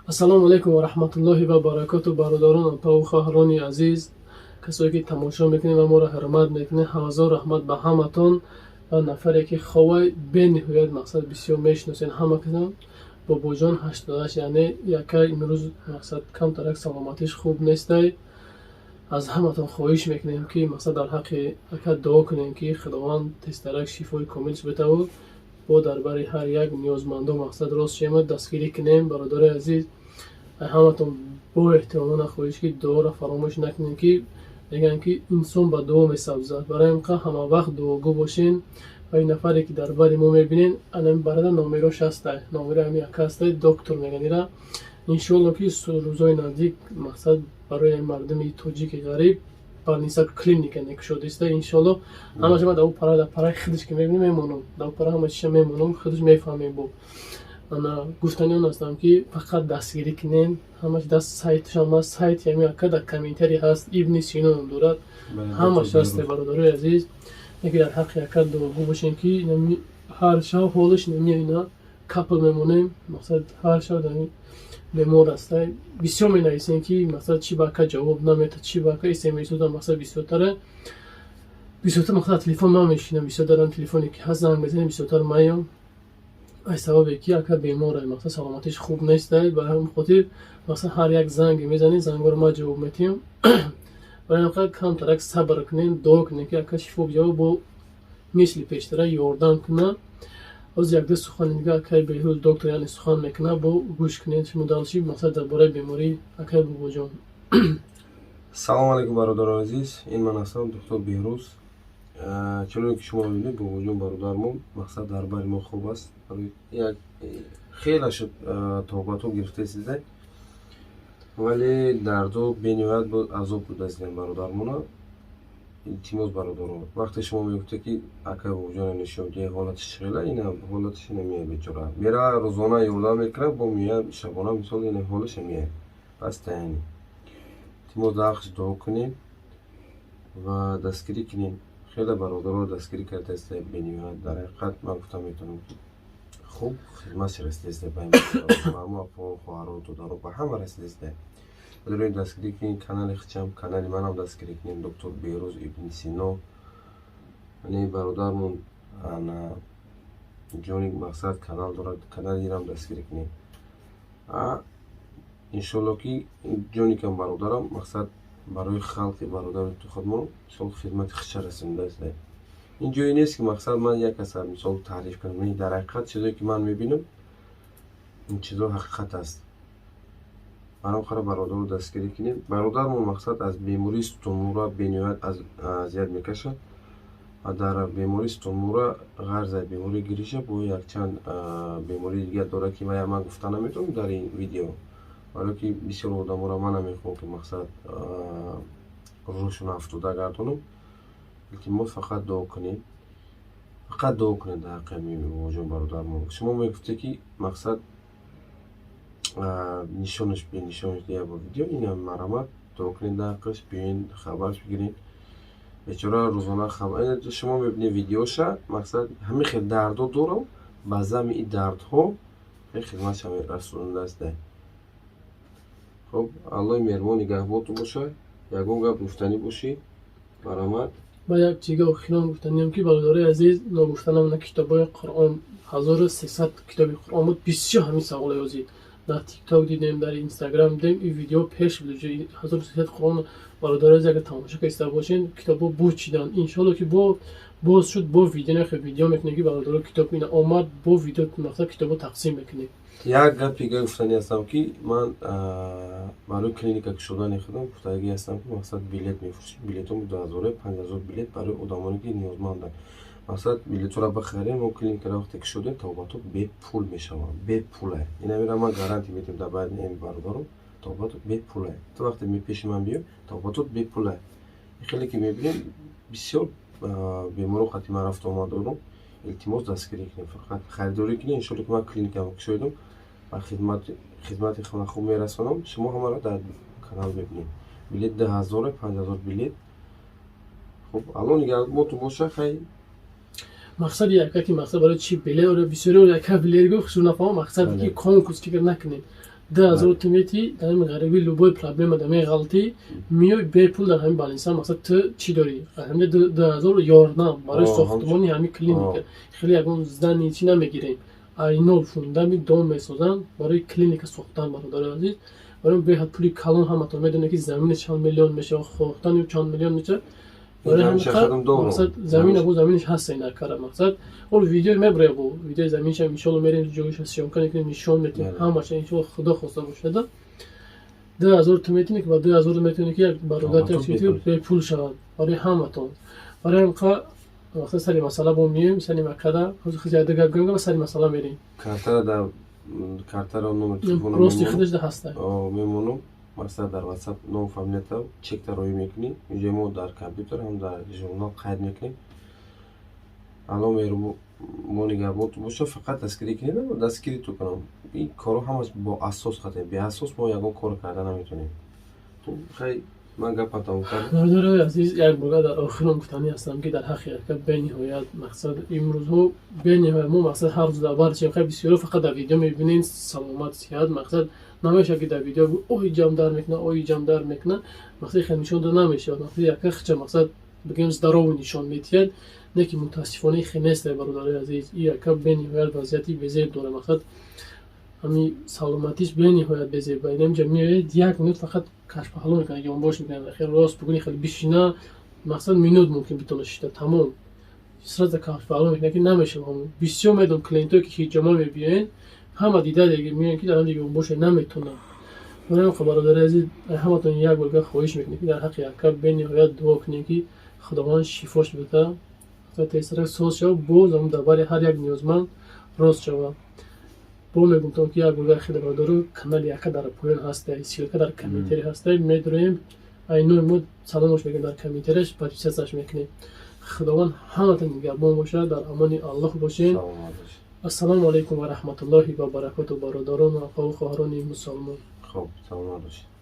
Ассалому алайкум ва раҳматуллоҳи ва баракоту, бародарон, апаву хоҳарони азиз, касое ки тамошо мекунед ва моро ҳурмат мекунед, ҳазор раҳмат ба ҳаматон. Ва нафаре ки ховай бениҳоят мақсад бисёр мешиносен ҳама касан, Бобоҷон 88, яъне яка имрӯз мақсад камтарак саломатиш хуб нестай. Аз ҳаматон хоҳиш мекунем, ки мақсад дар ҳаққи ака дуо кунем, ки Худованд тезтарак шифои комилш битавад, бо дар бари ҳар як ниёзмандо мақсад рост шемад, дастгирӣ кунем. Бародарои азиз, ҳаматон бо эҳтиромона хоҳиш, ки дуоро фаромӯш накунем, ки мегӯянд, ки инсон ба дуо месабзад. Барои ин қа ҳама вақт дуогӯ бошен. Ва ин нафаре ки дар бари мо мебинен, анами барада номерош ҳастай, номеро ҳами яка ҳастай, доктор мегӯянд ира. Иншоалло, ки рӯзои наздик мақсад барои мардуми тоҷики ғариб больница, клиника некушодиста, иншоалло. Ҳамаша ма дар пара, дар параи худаш ки мебинем, мемонам, дар пара ҳама чиша мемонам, худаш мефаҳмем. Бо ана гуфтани он ҳастам, ки фақат дастгирӣ кунем. Ҳамаш даст сайтшам ҳаст, сайти ҳами ака дар комментарий ҳаст, Ибни Сино ном дорад, ҳамаш ҳасте. Бародарои азиз, яке дар ҳаққи ака дуогӯ бошем, ки ҳар шаб ҳолаш намеина капл мемонем, мақсад ҳар шаб бемор ҳастай. Бисёр менависем, ки мақсад чӣ ба ака ҷавоб намета, чӣ ба ака смсода мақсад бисёртара, бисёртар мақсад телефон ман мешинам, бисёр дарам телефоне ки ҳаст, занг мезанем, бисёртар маём, аз сабабе ки ака бемор, мақсад саломатиш хуб нестай. Ба ҳамин хотир мақсад ҳар як занге мезанем, зангоро ма ҷавоб метиҳам. Барои ҳамин камтарак сабр кунем, дуо кунем, ки ака шифо биёбад, бо мисли пештара ёрдам кунад. Ҳозир якду сухани дига акаи Беҳрӯз доктор, яъне сухан мекунад, бо гӯш кунед шумо далши мақсад дар бораи бемории акаи Бобоҷон. Салому алайкум, бародарони азиз, ин ман ҳастам, доктор Беҳрӯз. Чуноне ки шумо мебинед, Бобоҷон бародармон мақсад дар бари мо хуб аст, як хеле шуд тобатон гирифта, вале дардо бениҳоят азоб будааст бародармона. Илтимос, бародарон, вақте шумо мегуфте, ки акай Бобоҷона нишон диҳе, ҳолатиш чӣ хела, ина ҳолатиш ина меяд, бечора мера, рӯзона ёрдам мекунад, бо меяд шабона, мисол, ина ҳолаша меяд пас. Яъне илтимос, дар ҳаққаш дуо кунем ва дастгирӣ кунем. Хеле бародаронро дастгирӣ кардааст, бениҳоят, дар ҳақиқат ман гуфта метавонам, ки хуб хидматш расидааст ба ҳамо апо, хоҳаро, додаро, ба ҳама расидааст. Бародарони, дастгирӣ кунем канали хичам, канали манам дастгирӣ кунем, доктор Беҳрӯз Ибни Сино. Ани бародармон ана ҷони мақсад канал дорад, канали ирам дастгирӣ кунем. Иншолло, ки ҷоникам бародарам мақсад барои халқи бародари худмон мисол хидмати хича расондааст. Ин ҷое нест, ки мақсад ман як каса мисол таъриф кунам. Дар ҳақиқат чизое ки ман мебинам, ин чизо ҳақиқат аст. Баром хара бародарро дастгирӣ кунем. Бародармон мақсад аз бемории сутунмӯра бениҳоят азият мекашад ва дар бемории сутунмӯра, ғайр аз бемории гриша, бо якчанд бемории дигар дорад, ки ман гуфта наметавонам дар ин видео, барое ки бисёр одаморо ман намехоҳам, ки мақсад рӯҳшон афтода гардонам. Илтимос, фақат дуо кунем, фақат дуо кунед дар ҳаққи ҳамин Бобоҷон бародармон. Шумо мегуфте, ки мақсад нишонаш бе, нишонаш дия бо видео, инам марҳамат, дуо кунед дар ҳаққаш, биёен хабарш бигиред. Бечора рӯзона шумо мебинед видеоша, мақсад ҳамин хел дардҳо дорам, ба зами ин дардҳо хидматша расондааст. Хуб, Аллоҳи меҳрубон нигаҳбонтон бошад. Ягон гап гуфтанӣ бошӣ, марҳамат. Ба як чига охирон гуфтаниям, ки бародарои азиз, ногуфта намона, китобҳои Қуръон, 1300 китоби Қуръон буд. Бисёр ҳамин саволе ҳозир дар ТикТок дидем, дар Инстаграм дидем, ин видео пеш буд. 1300 Қуръон, бародарои азиз, агар тамошо кардиста бошен, китобҳо бучидан. Иншоалло, ки бо боз шуд, бо видео нахе видео мекунем, ки бародаро, китоб ина омад, бо видео мақсад китобҳо тақсим мекунем. Як гапи гуфтанӣ ҳастам, ки ман барои клиника кушодани худам гуфтагӣ ҳастам, ки мақсад билет мефурӯшем, билетҳо 2000, 5000 билет барои одамоне ки ниёзманданд. Мақсад билетҳоро бихарем, мо клиникаро вақте кушодем, табобатҳо бепул мешаванд, бепула. Инамира ман гарантия медиҳам дар байни ами бародаром, табобатҳо бепула. Ту вақте пеши ман биёй, табобатҳо бепула. Хеле ки мебинем, бисёр беморо қати ман рафту омад дорам. Илтимос, дастгирӣ кунем, фақат харидорӣ кунем. Иншолло, ки ман клиникамо кушодам ва хидмати хуб мерасонам, шумо ҳамаро дар канал мебинед. Билет 2000, 5000 билет. Хуб, Алло нигаҳботон боша, хай. Мақсади яка ки мақсад барои чи билет, бисёри яка билет гуфт, шу нафаҳм мақсаде ки конкурс фикр накунед. 2000 ту мети, дар ҳамин ғарибӣ любой проблема дар меғалтӣ, миёй бепул дар ҳамин больница. Мақсад, ту чӣ дорӣ? Ҳамин 2000 ёрдам барои сохтмони ҳамин клиника. Хеле ягон здание чӣ намегирем, айно фундамент дом месозанд барои клиника сохтан. Бародари азиз, барои беҳад пули калон. Ҳаматон медонед, ки замини чанд миллион мешавад, сохтани чанд миллион мешавад. Мақсад, замина бо заминиш ҳаста инакара. Мақсад, ол видео мебуря, бо видеои заминшам иншолло мерем, ҷоиша съёмка мекунем, нишон метиҳем ҳамаша, иншолло, худо хоста бошада. 2000 ту метавонӣ ки ба 2000 метавонӣ, ки як бародар бепул шавад барои ҳаматон. Барои ҳамқа мақсад, сари масъала бо миёем, сари макада ҳозир гап гӯем, сари масъала мерем. Картара дар картаро, номер телефона рости худаш да ҳаста. Мемонам. Масалан, дар WhatsApp ном, фамилията, чекта роӣ мекунӣ. Инҷо мо дар компютер ҳам дар журнал қайд мекунем. Ало, меҳрубони нигаҳбон боша, фақат дастгирӣ кунед, дастгирӣ ту кунам. Ин корҳо ҳамаш бо асос хатем, беасос мо ягон кор карда наметавонем. Хай, ман гапам тамом кардам. Бародарои азиз, як бора дар охирон гуфтанӣ ҳастам, ки дар ҳаққи яка бениҳоят, мақсад, имрӯзҳо бениҳоят мо, мақсад, ҳар рӯз дар барчем. Хай, бисёро фақат дар видео мебинем, саломат, сиҳат. Мақсад, намешавад, ки дар видео ой ҷам дар мекуна, ой ҷам дар мекуна. Мақсад, хел нишон дода намешавад. Мақсад, яка хича, мақсад, бигем, здоровый нишон медиҳад, не ки мутаассифона хел нест. Бародарои азиз, и яка бениҳоят вазъияти безеб дорад. Мақсад, ҳами саломатиш бениҳоят безеба. Инамҷа меояд, як минут фақат кашпаҳлӯ мекунад, ёнбош мекунад. Хел рост бугуни, хеле бишина, мақсад, минут мумкин битона шита, тамом, сразу кашпаҳлӯ мекунад, ки намешавад. Бисёр медонам, клиентое ки ҳиҷома мебиёянд, ҳама дида меоянд, ки дар ҳамҷа ёнбоша наметонанд. Барои ҳам, бародари азиз, ҳаматон як бор хоҳиш мекунем, ки дар ҳаққи яка бениҳоят дуо кунем, ки Худованд шифош бида, тезтарак соз шавад, боз ҳам дар бари ҳар як ниёзманд рост шавад. Бо мегумтон, ки як бор хеле, бародару, канали яка дар поён ҳаста, ссылка дар комментарий ҳаста. Медроем, айнои мо саломош мекунем, дар комментарияш подписаться мекунем. Худованд ҳаматон нигаҳбон бошад, дар амони Аллоҳ бошед. Ассалому алайкум ва раҳматуллоҳи ва баракоту, бародарону апаву хоҳарони мусалмон. Хоб, саломат бошед.